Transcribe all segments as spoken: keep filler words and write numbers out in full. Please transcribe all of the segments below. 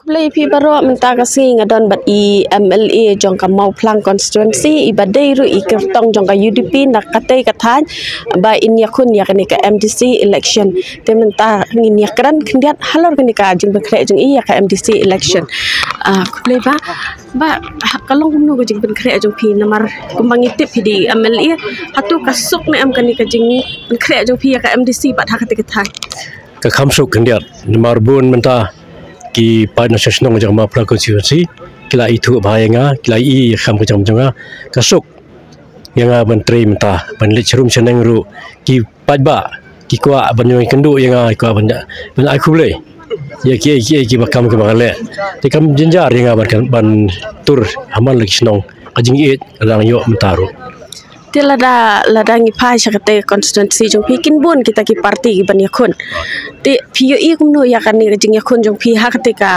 Khublei phi baroh, mynta ka sngi nga don bad i M L A jong ka Mawphlang constituency, i ba dei ruh i kyrtong jong ka U D P na katei ka thaiñ, ba in ïakhun ïa kane ka M D C election. Te mynta ngin ïakren khyndiat halor kane ka jingpynkhreh jong i ïa ka M D C election. Ah, khublei bah, bah, ha, ka long kumno ka jingpynkhreh jong phi, namar kumba ngi tip phi dei M L A, hato ka suk ne em kane ka jingpynkhreh jong phi ïa ka M D C bad ha katei ka thaiñ? Ka kham suk khyndiat, namar bun mynta ki paid na shnong jong Mawphlang constituency ki la ithuh bha ïa nga, ki la i ïa ka kam ka jam jong nga. Ka suk ïa nga ban trei mynta, ban leit sharum shaneng ruh, ki paidbah ki kwah ban ïoh kynduh ïa nga, ki kwah ban, ban ai khublei ïa kiei kiei kiba kam kiba nga leh. Te kam jynjar ïa nga ban, ban tur ha man la ki shnong, ka jingïeit ka dang ïoh mynta ruh. Te lada, lada ngi phai sha katei ka constituency jong phi, kin bun kita ki party kiban ïakhun. Te phi ïohi kumno ïa kane ka jingïakhun jong phi ha katei ka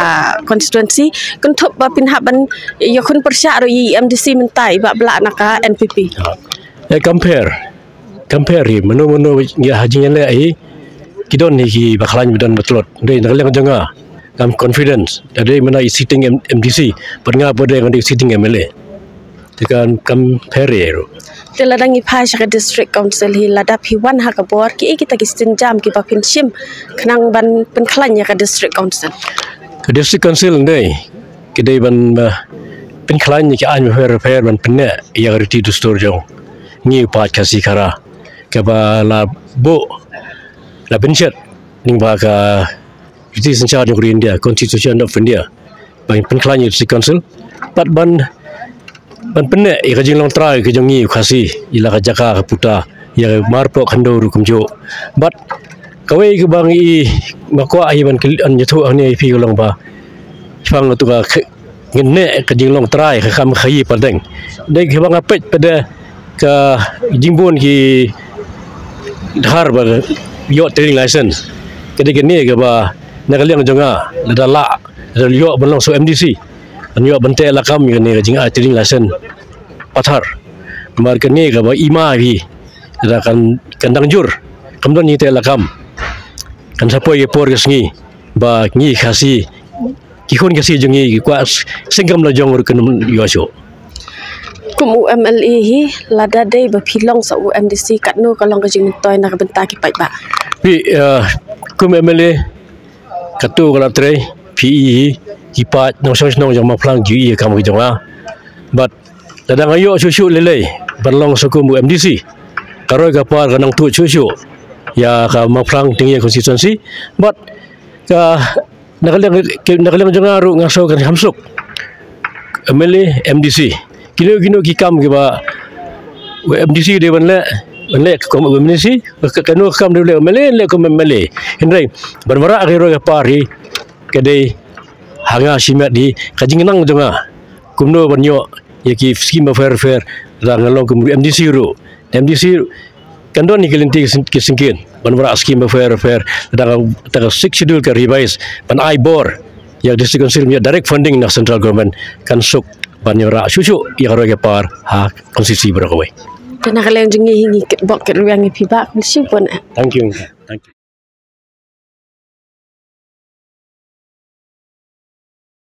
constituency, kynthup ba phin hap ban ïakhun pyrshah ruh ïa i M D C mynta i Bah Blah na ka N P P? Eh, compare, compare hi, mano mano ïa ha jingïaleh hi, ki don hi kiba khlaiñ, ba don ba tlot. Dei na ka liang jong nga, ngam confidence. Dei mynta i sitting M-, M D C, bad nga pat dei, nga dei sitting M L A. Te kan compare ruh. Te lada ngi phai sha ka district council hi, lada phi wan ha ka bor, kiei kita ki sienjam kiba phin shim khnang ban pynkhlaiñ ïa ka district council? Ka district council dei, ka dei ban, uh, pynkhlaiñ ïa ki aiñ bapher bapher, ban pynneh ïa ka riti dustur jong ngi u paid Khasi Khara, kaba la buh, la pynshet lyngba ka riti synshar jong ka ri India, Constitution of India, ban pynkhlaiñ ïa ka district council, bad ban, ban pynneh ïa ka jinglong trai ka jong ngi u Khasi, ïa la ka jaka ka puta, ïa ka marpoh khyndew ruh kumjuh. Bad kawei kaba ngi, nga kwah hi ban kyl-, ban ïathuh hangne ïa phi ka long ba, shaphang katu ka kh-, ngin neh ka jinglong trai, ka kam khaïi pateng. Dei kaba nga peit pat da ka jingbun ki dhar ba ïoh trading license. Ka dei kane kaba na ka liang jong nga, lada lah, lada ïoh ban long shuh M D C, ban ïoh ban teh lakam ïa kane ka jingai trading license pathar. Namar kane kaba i ma hi, lada kan, kan dang jur, kam don jingteh lakam, kan sa poi ka por ka sngi ba ngi Khasi, ki khun Khasi jong ngi ki kwah s-, seng kam lajong ruh kan ym ïoh shuh. Kum u M L A hi, lada dei ba phi long sa u M D C, katno ka long ka jingmyntoi na ka bynta ki paidbah? Phi, eh, kum M L A, katu ka la trei, phi i hi, ki paid nongshong shnong jong Mawphlang ki i kam ki jong nga. Bad lada nga ïoh shuh shuh lei lei ban long sa kum u M D C, ka roi ka par ka nang tuid shuh shuh ïa ka Mawphlang Tingïeng constituency. Bad ka, na ka liang, na ka liang jong nga ruh nga sngew kan kham suk. M L A, M D C, kino kino ki kam kiba u M D C dei ban leh, ban leh kum u M D C, ka, kano ka kam dei ban leh u M L A, leh kum u M L A. Hynrei ban wanrah ka roi ka par hi, ka dei ha nga shimet hi, ka jingnang jong nga, kumno ban ïoh ïa ki skim bapher bapher, lada nga long kum u M D C ruh. M D C kan don hi ki lynti ki syn-, ki syngkien ban wanrah skim bapher bapher, lada kata ka Sixth Schedule ka revise, ban ai bor ïa ka district council ban ïoh direct funding na central government, kan suk ban ïoh rah shuh shuh ïa ka roi ka par ha constituency baroh kawei. Te na ka liang jong ngi hi, ngi kitbok kitrwiang ïa phi bah, khublei shibun. Thank you. Thank you.